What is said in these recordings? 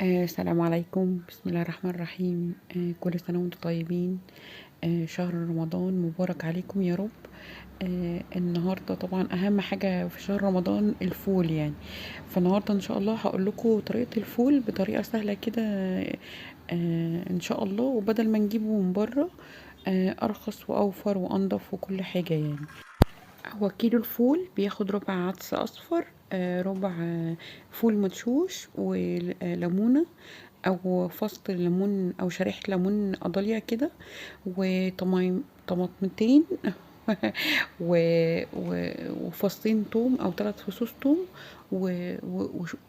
السلام عليكم. بسم الله الرحمن الرحيم. كل سنة وانتم طيبين. شهر رمضان مبارك عليكم يا رب. النهاردة طبعا اهم حاجة في شهر رمضان الفول يعني. فالنهاردة ان شاء الله هقول لكم طريقة الفول بطريقة سهلة كده، ان شاء الله، وبدل ما نجيبه من بره، ارخص واوفر وانضف وكل حاجة يعني. هو كيلو الفول بياخد ربع عدس اصفر، ربع فول مدشوش، وليمونه او فص ليمون او شريحة ليمون قضاليا كده، وطماطمتين وفصين توم او 3 فصوص توم،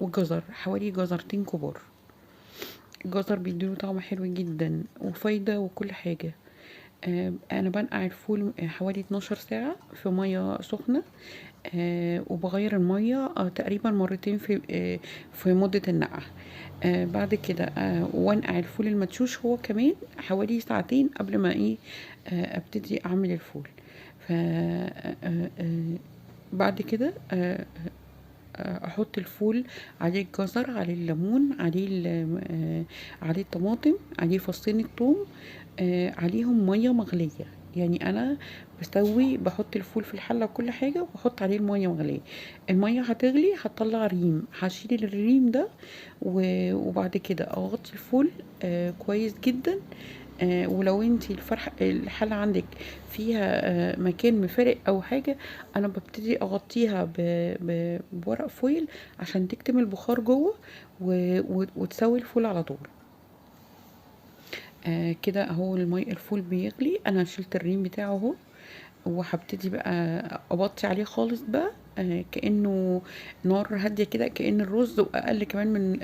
وجزر، حوالي جزرتين كبار. الجزر بيديله طعم حلو جدا وفايده وكل حاجة. انا بنقع الفول حوالي 12 ساعة في مية سخنة، وبغير المية تقريبا مرتين في مده النقع. بعد كده وانقع الفول المدشوش هو كمان حوالي ساعتين قبل ما ابتدي اعمل الفول. ف بعد كده احط الفول عليه الجزر، عليه الليمون، عليه الطماطم، عليه فصين الثوم، عليهم مية مغليه. يعني انا بحط الفول في الحلة وكل حاجة، وبحط عليه المية مغليه. المية هتغلي، هتطلع ريم، هشيل الريم ده، وبعد كده اغطي الفول كويس جدا. ولو انتي الحلة عندك فيها مكان مفارق او حاجة، انا ببتدي اغطيها بورق فويل عشان تكتم البخار جوه وتسوي الفول على طول. كده اهو الفول بيغلي، انا شلت الريم بتاعه اهو، وهبتدي بقى ابطي عليه خالص بقى، كأنه نار هادية كده، كأن الرز، واقل كمان من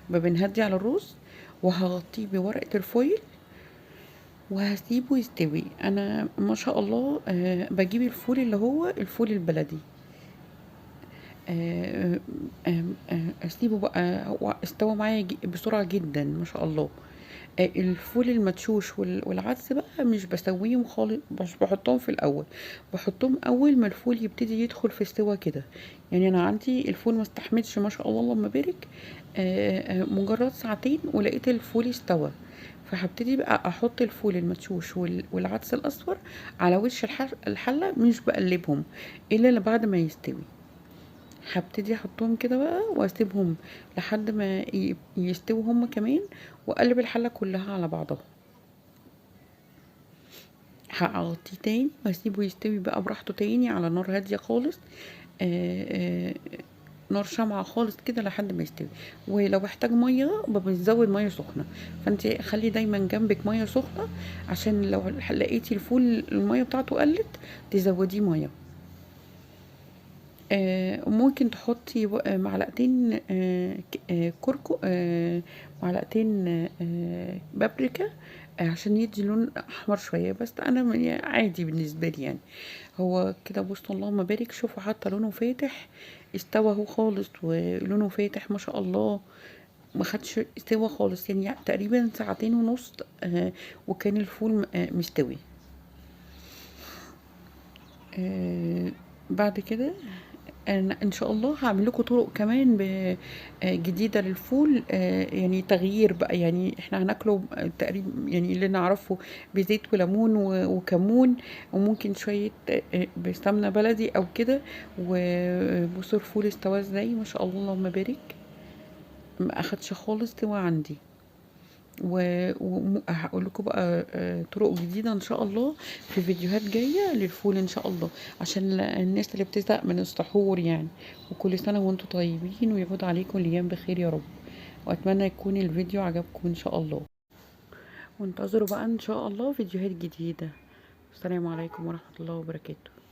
ما بنهدي على الرز. وهغطيه بورقة الفويل وهسيبه يستوي. انا ما شاء الله بجيب الفول اللي هو الفول البلدي، اسيبه بقى، هو استوى معايا بسرعة جدا ما شاء الله. الفول المدشوش والعدس بقى مش بسويهم خالص، مش بحطهم في الاول، بحطهم اول ما الفول يبتدي يدخل في السوا كده. يعني انا عندي الفول ما استحملش ما شاء الله اللهم بارك، مجرد ساعتين ولقيت الفول استوى. فهبتدي بقى احط الفول المدشوش والعدس الاصفر على وش الحلة، مش بقلبهم الا بعد ما يستوي. هبتدي احطهم كده بقى واسيبهم لحد ما يستووا هما كمان، واقلب الحلة كلها على بعضها. هغطيه تاني واسيبه يستوي بقى براحته تاني على نار هادية خالص، نار شمعة خالص كده لحد ما يستوي. ولو احتاج مية بنزود مية سخنة، فانت خلي دايما جنبك مية سخنة عشان لو لقيتي الفول المية بتاعته قلت تزوديه مية. ممكن تحطي معلقتين، كركم، معلقتين، بابريكا، عشان يدي لون احمر شوية، بس انا عادي بالنسبة لي يعني. هو كده بصوا اللهم بارك، شوفوا حتى لونه فاتح، استوى هو خالص ولونه فاتح ما شاء الله، ما خدش استوى خالص، يعني تقريبا ساعتين ونص، وكان الفول مستوي. بعد كده انا ان شاء الله هعمل لكم طرق كمان جديدة للفول، يعني تغيير بقى. يعني احنا هناكله تقريبا يعني اللي نعرفه بزيت وليمون وكمون، وممكن شوية، بسمنه بلدي او كده. وبصوا الفول استوى ازاي ما شاء الله اللهم بارك، ما اخدش خالص سوا عندي. وهقول لكم بقى، طرق جديدة ان شاء الله في فيديوهات جاية للفول ان شاء الله، عشان الناس اللي بتزهق من السحور يعني. وكل سنة وانتم طيبين، ويعود عليكم الايام بخير يا رب. واتمنى يكون الفيديو عجبكم ان شاء الله، وانتظروا بقى ان شاء الله فيديوهات جديدة. السلام عليكم ورحمة الله وبركاته.